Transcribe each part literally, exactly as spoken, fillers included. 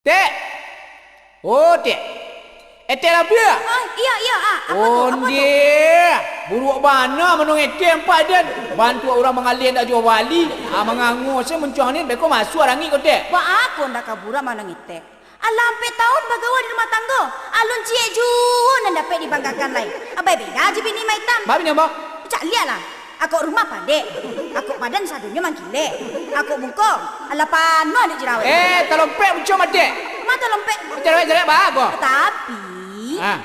Tek! Oh, Tek! Etek Labiak! Ah, iyo, iyo, ah. Apo tu? Apo tu? Ondeh! Buruak bana manuang etek ampek den. Bantuak urang manggaleh ndak juo bali. Ah, mangangua se muncuang ni, beko masuak rangik ko, Tek. Baa ko ndak ka buruak manuang etek? Alah ampek taun bagawa di rumah tanggo. Alun ciek juo nan dapek dibanggakan lai. Abai beda jo bini Maitam. Baa bini ambo? Cak liak lah. Akok rumah padek, akok badan sadonyo mangkilek, akok muko alah panuah dek jerawek. Eh, talompek muncuang matek. Ma talompek? Jerawek-jerawek baa ko? Tapi, ah,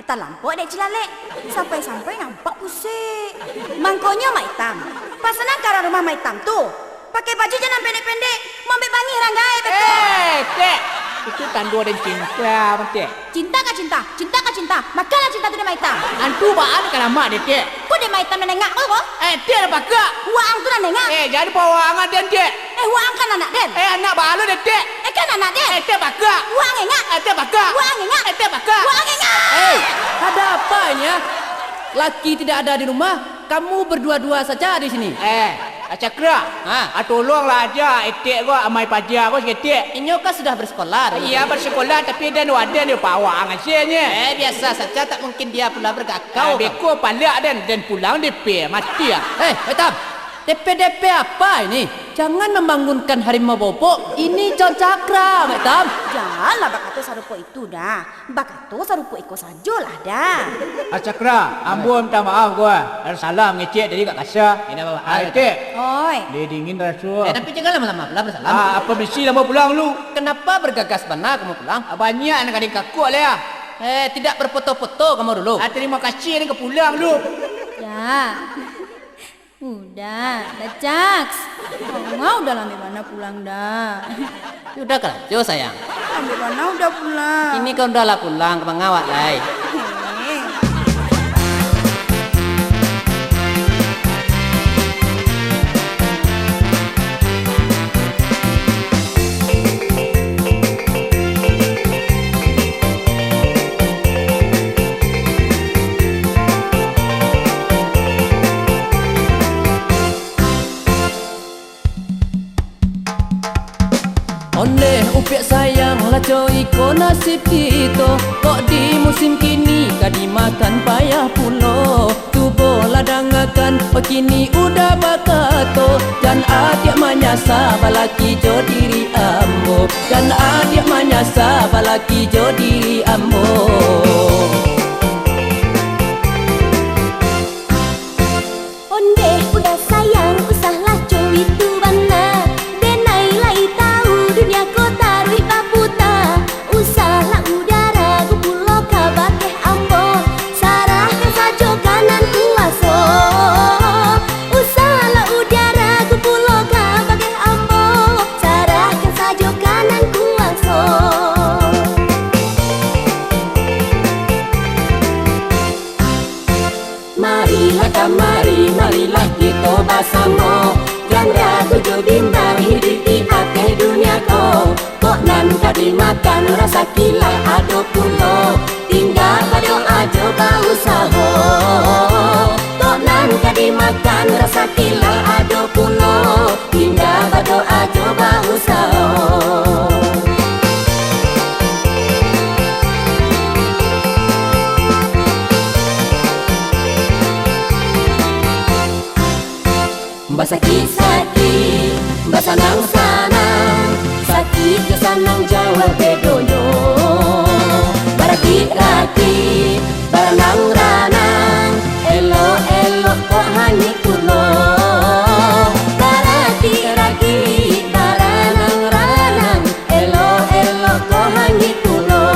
talampok dek cilalek, sampai-sampai nampak pusek. Mangkonyo Maitam, pasanan ka rumah Maitam tu, pakai baju jan nan pendek-pendek, mambek bangih ranggai beko. Eh, Tek! Itu tando den cinta, Tek. Cinta ka cinta, cinta ka cinta, makanlah cinta tu dek Maitam. Antu baa ni ka lamak dek, Tek? Ko dek Maitam nan nengak ko, ko? Eh, Tek nan pakak. Waang tu nan nengak. Eh, jadi pawangan den, Tek. Eh, waang kan anak den. Eh, anak balo dek, Tek. Eh, kan anak den. Eh, Tek pakak. Waang nengak. Eh, Tek pakak. Waang nengak. Eh, Tek pakak. Waang nengak. Eh, ada apa ini, ah? Laki tidak ada di rumah, kamu berdua-dua saja di sini. Eh, Acakra, ha? Ah, tolonglah aja etek ko, amai paja ko saketek. Inyo kan sudah bersekolah dulu. Iya, bersekolah, tapi den waden yo pawang asinyo. Eh, biasa saja, tak mungkin dia pula bergakau. Eh, beko palak den, den pulang D P, mati ah. Eh, Maitam, D P-D P apa ini? Jangan membangunkan harimau bobok, ini Cakra, Maitam. Janganlah bakato sarupo itu dah. Bakato sarupo iko sajolah dah. Ah, Cakra, ambo minta maaf ko, ah. Ado salah mangecek tadi agak kasa. Indak apa-apa. Ah, Etek. Oi. Dingin raso. Eh, tapi jangan lama-lama pulang bersalam. Ah, apo bisi lamo pulang lu? Kenapa bergegas bana kamu pulang? Ah, banyak nan ka den kakuak lai, ah. Eh, tidak berfoto-foto kamu dulu? Ah, terima kasih, den ka pulang lu. Ya. Uda, Dacaks. Angau uda lambek bana pulang, Da. Uda karajo, sayang. Lambek bana uda pulang. Kini kan uda lah pulang, ka manga awak lai. Eh. Ondeh upiak sayang, laco iko nasib kito, kok di musim kini ka dimakan payah pulo. Cubolah dangakan, oh kini uda bakato, jan adiak manyasa balaki jo diri ambo, jan adiak manyasa balaki jo diri ambo. Ondeh uda sayang, usahlah cuit tu bana. Denai lai tau dunia ko taruih baputa. Usahlah uda ragu pulo kabake ambo, sarahkan sajo ka nan kuwaso. Usahlah uda ragu pulo kabake ambo, sarahkan sajo ka nan kuwaso. Marilah kamari, marilah kito basamo, jan ragu jo bimbang hiduik di ateh dunia ko. Kok nan ka dimakan rasaki lah ado pulo, tingga badoa jo bausaho. Kok nan ka dimakan rasaki lah ado pulo, tingga badoa jo bausaho. Basakik-sakik, basanang-sanang, sakik jo sanang jauah bedonyo. Barakik-rakik, baranang-ranang, elok-elok kok hanyuik pulo. Barakik-rakik, baranang-ranang, elok-elok kok hanyuik pulo.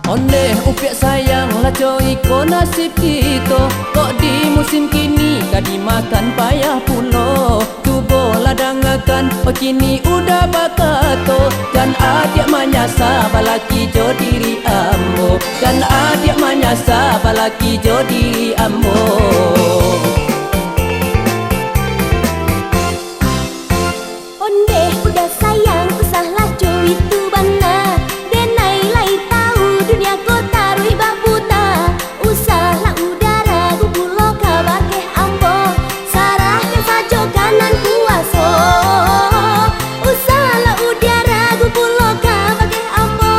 Ondeh upiak sayang, laco iko nasib kito, kok di musim kini ka dimakan payah pulo. Cubolah dangakan, oh kini uda bakato, jan adiak manyasa balaki jo diri ambo, jan adiak manyasa Laki jo diri ambo. Ondeh udah sayang, usahlah jo itu bana. Denai lai tahu dunia ko taruih baputa. Usahlah udah ragu pulo kabake ambo. Sarahkan sajo ka nan kuaso. Usahlah udah ragu pulo kabake ambo.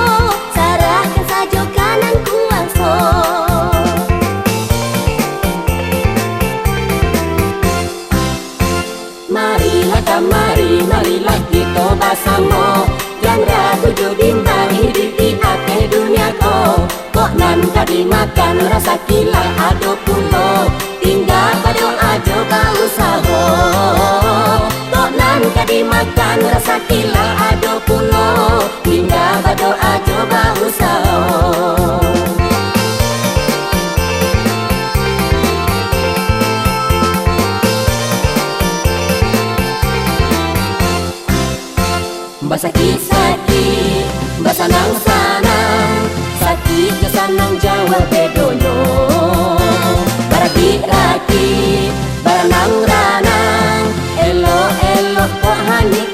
Sarahkan sajo ka nan kuaso. Marilah kamari, marilah kito basamo. Jan ragu jo bimbang hiduik di ateh dunia ko. Kok nan ka dimakan rasaki lah ado pulo. Tingga badoa jo bausaho. Kok nan ka dimakan rasaki lah ado pulo. Tingga badoa jo bausaho. Basakik-sakik, basanang-sanang, sakik jo sanang jauah bedonyo. Barakik-rakik, baranang-ranang, elok-elok kok hanyuik